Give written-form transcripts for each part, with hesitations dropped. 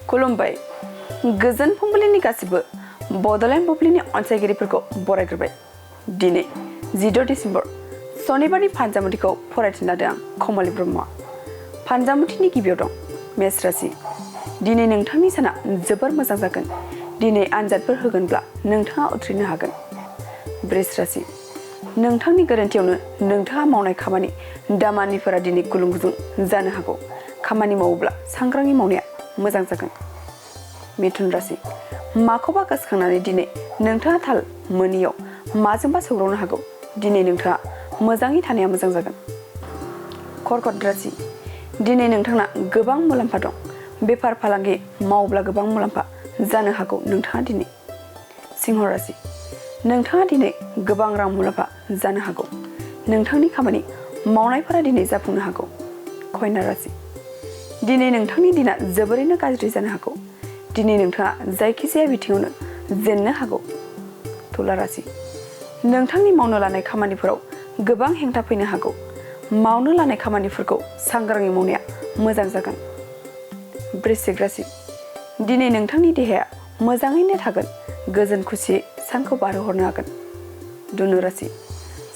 खुलुमबाय गोजोन फुंबिलिनि गासिबो बड'लेण्ड बुब्लिनि अनसायगिरिफोरखौ बरायग्रोबाय। दिनै 16 डिसेम्बर शनिबारनि फानजामुथिखौ फरायथिना लादों आं कमलि ब्रह्मआ। फानजामुथिनि गिबियाव दं मेष राशि। दिनै नोंथांनि साना जोबोर मोजां जागोन। दिनै आनजादफोर होगोनब्ला नोंथाङा उथ्रिनो हागोन। वृष राशि। नोंथांनि गोरोन्थियावनो नोंथाङा मावनाय खामानि दामानिफोरा दिनै गुलुं गुजुं जानो हागौ। खामानि मावोब्ला सांग्राङै मावनाया मोजां जागोन। मिथुन राशि। माखौबा गोसोखांनानै दिनै नोंथाङा थाल मोनैयाव माजोंबा सौग्रावनो हागौ। दिनै नोंथाङा मोजाङै थानाया मोजां जागोन। कर्कट राशि। दिनै नोंथांना गोबां मुलाम्फा दं। बेफार फालांगि मावोब्ला गोबां मुलाम्फा जानो हागौ नोंथाङा दिनै। सिंह राशि। नोंथाङा दिनै गोबां रां मुलाम्फा जानो हागौ। नोंथांनि खामानि मावनायफोरा दिनै जाफुंनो हागौ। कन्या राशि। दिनै नोंथांनि दिना जोबोरैनो गाज्रि जानो हागौ। दिनै नोंथाङा जायखिजाया बिथिङावनो जेननो हागौ। तुला राशि। नोंथांनि मावनो लानाय खामानिफोराव गोबां हेंथा फैनो हागौ। मावनो लानाय खामानिफोरखौ सांग्राङै मावनाया मोजां जागोन। वृश्चिक राशि। दिनै नोंथांनि देहाया मोजाङैनो थागोन। गोजोन खुसियै सानखौ बारहोहरनो हागोन। धनु राशि।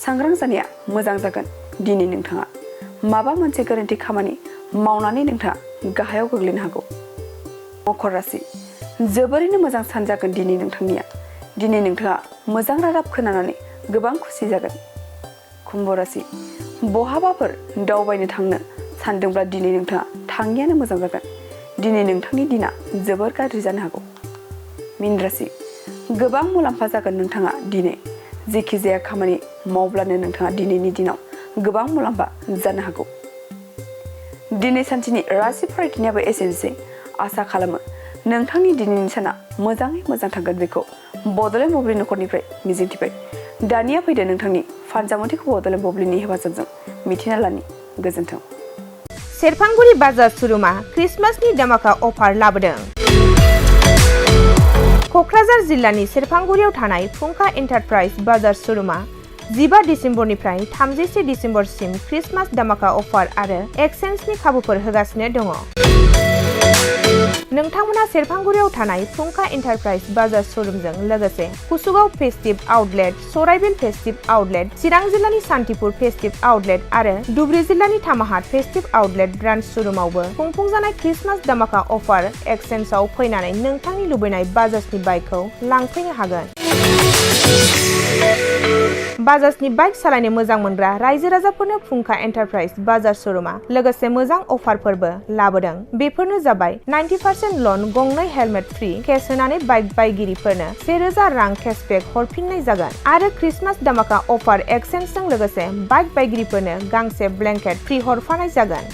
सांग्रां जानाया मोजां जागोन। दिनै नोंथाङा माबा मोनसे गोरोन्थि खामानि मावनानै नोंथाङा गाहायाव गोग्लैनो हागौ। मकर राशि। जोबोरैनो मोजां सान जागोन दिनै नोंथांनिया। दिनै नोंथाङा मोजां रादाब खोनानानै गोबां खुसि जागोन। कुम्भ राशि। बहाबाफोर दावबायनो थांनो सानदोंब्ला दिनै नोंथाङा थाङियानो मोजां जागोन। दिनै नोंथांनि दिना जोबोर गाज्रि जानो हागौ। मीन राशि। गोबां मुलाम्फा जागोन नोंथाङा दिनै। जेखि जाया खामानि मावब्लानो नोंथाङा दिनैनि दिनाव गोबां मुलाम्फा जानो हागौ। दिनै सानसेनि राशि फरायथिनायाबो एसेनोसै। आसा खालामो नोंथांनि दिनैनि साना मोजाङै मोजां थांगोन बेखौ बड'लेण्ड बुब्लि नखरनिफ्राय मिजिंथिबाय। दानिया फैदो नोंथांनि फानजामुथिखौ बड'लेण्ड बुब्लिनि हेफाजाबजों मिथिना लानि। गोजोन्थों। सेरफांगुरि बाजार श'रुमआ क्रिसमासनि दामाका अफार लाबोदों। क'क्राझार जिल्लानि सेरफांगुरियाव थानाय फुंखा एन्टारप्राइज बाजार श'रुमआ 15 डिसेम्बरनिफ्राय 31 डिसेम्बरसिम क्रिसमास दामाका अफार आरो एक्सचेन्जनि खाबुफोर होगासिनो दङ। नोंथांमोना सेरफांगुरियाव थानाय फुंखा एन्टारप्राइज बाजार श'रुमजों लोगोसे कुसुगाव फेस्टिभ आउटलेट, सराइबिल फेस्टिभ आउटलेट, चिरां जिल्लानि सान्तिपुर फेस्टिभ आउटलेट आरो धुबरी जिल्लानि थामाहाट फेस्टिभ आउटलेट ब्रान्च श'रुमावबो खुंफुंजानाय क्रिसमास दामाका अफार एक्सचेन्जआव फैनानै नोंथांनि लुबैनाय बाजाजनि बाइकखौ लांफैनो हागोन। बाजाजनि बाइक सालायनो मोजां मोनग्रा रायजो राजाफोरनो फुंखा एन्टारप्राइज बाजार श'रुमआ लोगोसे मोजां अफारफोरबो लाबोदों। बेफोरनो जाबाय 90% लन, गंनै हेलमेट फ्रि, केस होनानै बाइक बायगिरिफोरनो 1000 रां केसबेक हरफिननाय जागोन आरो क्रिसमास दामाका अफार एक्सचेन्जजों लोगोसे बाइक बायगिरिफोरनो गांसे ब्लेंकेट फ्रि हरफानाय जागोन।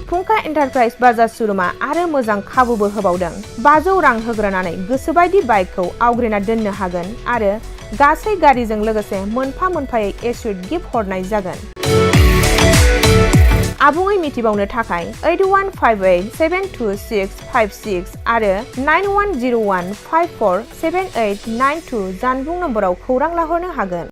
फुंखा एन्टारप्राइज बाजार श'रुमआ आरो मोजां खाबुबो होबावदों। 500 रां होग्रोनानै गोसोबायदि बाइकखौ आवग्रिना दोननो हागोन आरो गासै गारिजों लोगोसे मोनफा मोनफायै एस्युड गिफ्ट हरनाय जागोन। आबुङै मिथिबावनो थाखाय 8158722656 आरो 9101547892 जानबुं नम्बराव खौरां लाहरनो हागोन।